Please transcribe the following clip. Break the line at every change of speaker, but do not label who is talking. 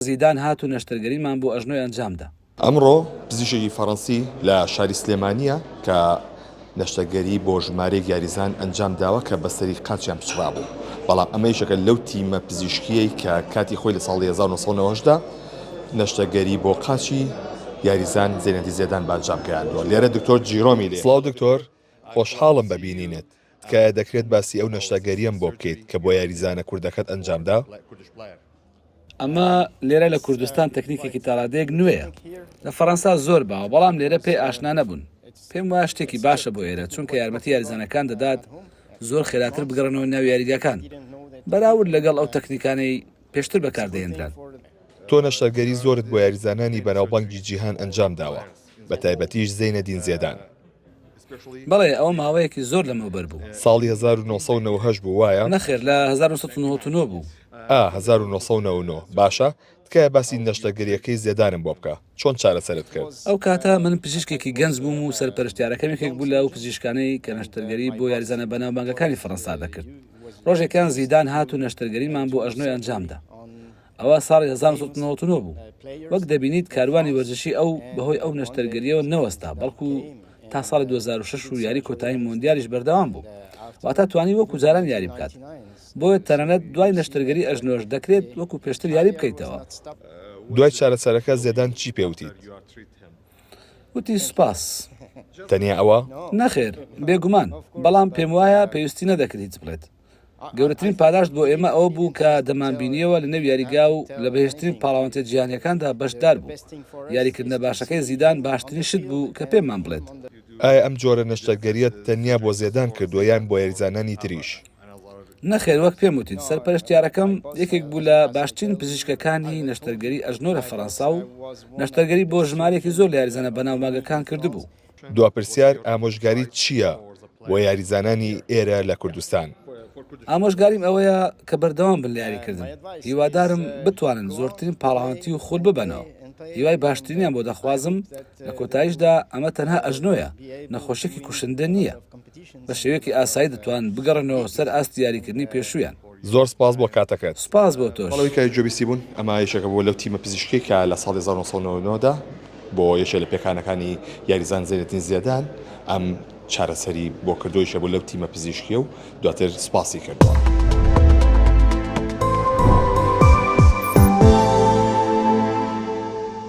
زیدان هات و نەشتەرگەریمان بۆ ئەژنۆی ئەنجامدا.
ئەمڕۆ پزیشکێکی فەڕەنسی لە شاری سلێمانییە کە نەشتەرگەری بۆ ژمارەیەک یاریزان ئەنجامداوە کە بەستەری قاچیان پچڕابوو، بەڵام ئەمە یەکێکە لەو تیمە پزیشکییەی کە کاتی خۆی لە ساڵی 1998 دا نەشتەرگەری بۆ قاچی یاریزان زەینەدین زێدان بە ئەنجام گەیاندووە. لێرە دکتۆر جیرۆمی لێ. سڵاو دکتۆر، خۆشحاڵم بە بینینت. تکایە دەکرێت باسی ئەو نەشتەرگەرییەم بۆ بکەیت کە بۆ یاریزانە کوردەکەت ئەنجامدا؟
ئەمە لێرە لە کوردستان تەکنیکێکی تاڕادەیەک نوێیە. لە فەرەنسا زۆر باوە، بەڵام لێرە پێی ئاشنا نەبوون. پێم وایە شتێکی باشە بۆ ئێرە، چونکە یارمەتی یاریزانەکان دەدات زۆر خێراتر بگەڕێنەوە ناو یاریگاکان، بەراورد لەگەڵ ئەو تەکنیکانەی پێشتر بەکاردەهێنران.
تۆ نەشتەرگەری زۆرت بۆ یاریزانانی بەناوبانگی جیهان ئەنجامداوە، بەتایبەتیش زەینەدین زێدان.
بەڵێ، ئەوە ماوەیەکی زۆر لەمەوبەر بوو.
ساڵی 1998 بوو، وایە؟
نەخێر، لە 1999 بوو.
ئا، 1999، باشە، تکایە باسی نەشتەرگەرییەکەی زێدانم بۆ بکە، چۆن چارەسەرت کرد؟
ئەو کاتە من پزیشکێکی گەنج بووم و سەرپەرشتیارەکەم یەکێک بوو لەو پزیشکانەی کە نەشتەرگەری بۆ یاریزانە بەناوبانگەکانی فەرەنسا دەکرد. ڕۆژێکیان زیدان هات و نەشتەرگەریمان بۆ ئەژنۆی ئەنجامدا. ئەوە ساڵی 1999 بوو. وەک دەبینیت کاروانی وەرزشی ئەو بەهۆی ئەو نەشتەرگەرییەوە نەوەستا، بەڵکو تا ساڵی 2006 و یاری کۆتایی مۆندیالیش بەردەوام بوو. واتە توانی وەکو جاران یاری بکات. بۆیە تەنانەت دوای نەشتەرگەری ئەژنۆش دەکرێت وەکو پێشتر یاری بکەیتەوە.
دوای چارەسەرەکە زێدان چی پێ وتیت؟
وتی سوپاس.
تەنیا ئەوە؟
نەخێر، بێگومان، بەڵام پێموایە پێویستی نەدەکرد هیچ بڵێت. گەورەترین پاداشت بۆ ئێمە ئەوە بوو کە دەمانبینیەوە لە نێو یاریگا و لە بەهێزترین پاڵاوانتە جیهانیەکاندا بەشدار بوو. یاریکردنە باشەکەی زیدان باشترین شت بوو کە پێمان بڵێت.
ئایا ئەم جۆرە نەشتەرگەرییەت تەنیا بۆ زێدان کردووە یان بۆ یاریزانانی تریش؟
نەخێر، وەک پێم وتیت، سەرپەرشتیارەکەم یەکێک بوو لە باشترین پزیشکەکانی نەشتەرگەری ئەژنۆ لە فەرەنسا و نەشتەرگەری بۆ ژمارەیەکی زۆر لە یاریزانە بەناوبانگەکان کردبوو.
دوا پرسیار، ئامۆژگاریت چییە بۆ یاریزانانی ئێرە لە کوردستان؟
ئامۆژگاریم ئەوەیە کە بەردەوام بن لە یاریکردن، هیوادارم بتوانن زۆرترین پاڵاوانتی و خول ببەنەوە، هیوای باشترینیان بۆ دەخوازم، لە کۆتاییشدا ئەمە تەنها ئەژنۆیە، نەخۆشیەکی کوشندە نییە، بە شێوەیەکی ئاسایی دەتوانن بگەڕێنەوە سەر ئاستی یاریکردنی پێشوویان.
زۆر سپاس بۆ کاتەکەت.
سپاس بۆ تۆش.
بەڵێ کە گوێبیستی بوون ئەمە یەکێکە بووە لەو تیمە پزیشکیەی کە لە ساڵی 1999 دا بۆ یەکێ لە پێکانەکانی یاریزان زەینەدین زێدان ئەم چارەسەری بۆ کردووە یەکێ بوو لەو تیمە پزیشکیە و دواتر سوپاسی کردووە.